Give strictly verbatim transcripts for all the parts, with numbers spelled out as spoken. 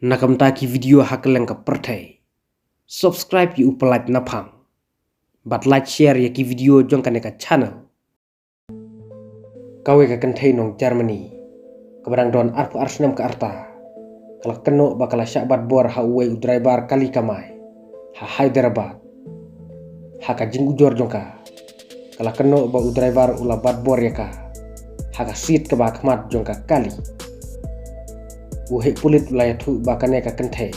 Na ka bynta ki video ha kylleng ka pyrthei, subscribe ïa u Palat Naphang bad like share ïa ki video jong kane ka channel. Kawei ka kynthei nong Germany kaba dang don arphew ar snem ka rta ka la kynnoh ba ka la shah bat bor ha uwei u driver kali kamai ha Hyderabad. Ha ka jingujor jong ka, ka la kynnoh ba u driver u la bat bor ïa ka ha ka seat kaba khmat jong ka kali. U heh pulit u la ïathuh ba kane ka kynthei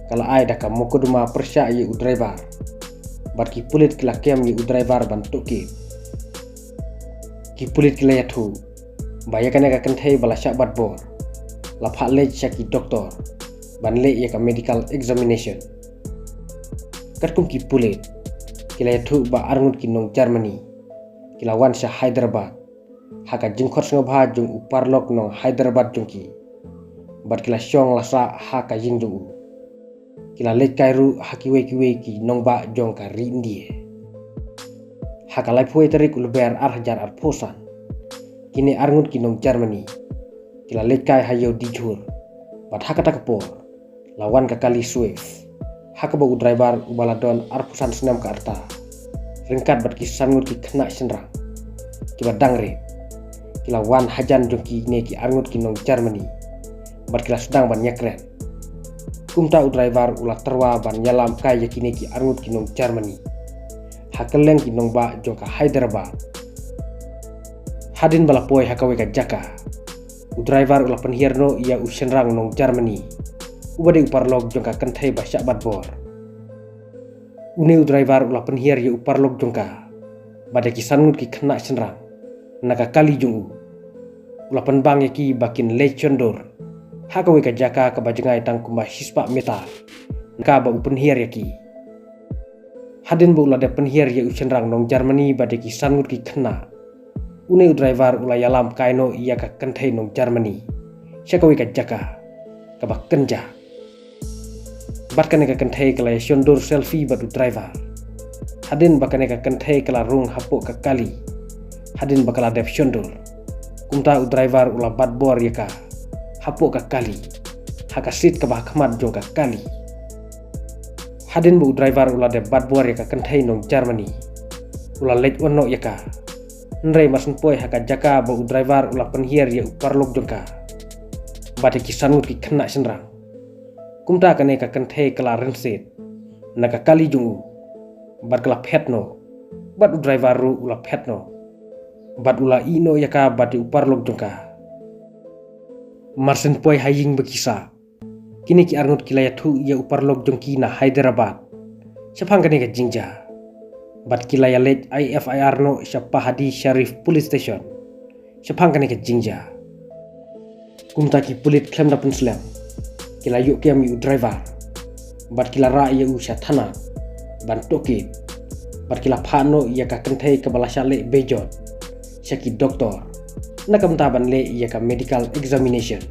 ka la ai da ka mukotduma pyrshah ïa u driver bad ki pulit ki la kem ïa u driver ban tohkit. Ki pulit ki la ïathuh ba ïa kane ka kynthei ba la shah bat bor la phah leit sha ki doktor ban leh ïa ka medical examination. Katkum ki pulit ki la ïathuh ba arngut ki nong Germany ki la wan sha Hyderabad ha ka jingkhot sngewbha jong u paralok nong Hyderabad jong ki bad ki la shong la sah ha ka ïing jong u. Ki la leit kai ruh ha kiwei kiwei ki nongbah jong ka ri India. Ha ka laiphew tarik u Lber ar hajar arphew san, kine arngut ki nong Germany ki la leit kai ha ïew dijhur bad ha kata ka por la wan ka kali Swift ha kaba u driver uba la don arphew san snem ka rta ryngkat bad ki san ngut ki khynnah shynrang kiba dang rit ki la wan hajan jong kine ki arngut ki nong Germany bad ki la sdang ban ïakren. Kumta u driver u la tyrwa ban ïalam kai ïa kine ki arngut ki nong Germany ha kylleng ki nongbah jong ka Hyderabad. Hadien ba la poi ha kawei ka jaka, u driver u la pynhiar noh ïa u shynrang nong Germany uba dei u paralok jong ka kynthei ba shah bat bor. Une u driver u la pynhiar ïa u paralok jong ka bad ïa ki san ngut ki khynnah shynrang na ka kali jong u. U la pynbang ïa ki ba kin leit shon dur ha kawei ka jaka kaba jngai tang kumba shispah meter na kaba u pynhiar ïa ki. Hadien ba u la dep pynhiar ïa u shynrang nong Germany bad ïa ki san ngut ki khynnah, une u driver u la ïalam kai noh ïa ka kynthei nong Germany sha kawei ka jaka kaba kynjah. Bad kane ka kynthei ka la ïa shon dur selfie bad u driver. Hadien ba kane ka kynthei ka la rung hapoh ka kali, hadien ba ka la dep shon dur, kumta u driver u la bat bor ïa ka hapoh ka kali ha ka seat kaba khmat jong ka kali. Hadien ba u driver u la dep bat bor ïa ka kynthei nong Germany, u la leit wan noh ïa ka. Hynrei mar syn poi ha ka jaka ba u driver u la pynhiar ïa u paralok jong ka bad ïa ki san ngut ki khynnah shynrang, kumta kane ka kynthei ka la rynsied na ka kali jong u bad ka la phet noh, bad u driver ruh u la phet noh bad u la ïeh noh ïa ka bad ïa u paralok jong ka. Mar syn poi ha ïing ba ki sah, kine ki arngut ki la ïathuh ïa u paralok jong ki na Hyderabad shaphang kane ka jingjia bad ki la ïaleit ai F I R noh sha Pahadi Sharif Police Station shaphang kane ka jingjia. Kumta ki pulit khlem da pynslem ki la ïoh kem ïa u driver bad ki la rah ïa u sha thana ban tohkit bad ki la phah noh ïa ka kynthei kaba la shah leh bejot sha ki doktor na ka bynta ban leh ïa ka medical examination.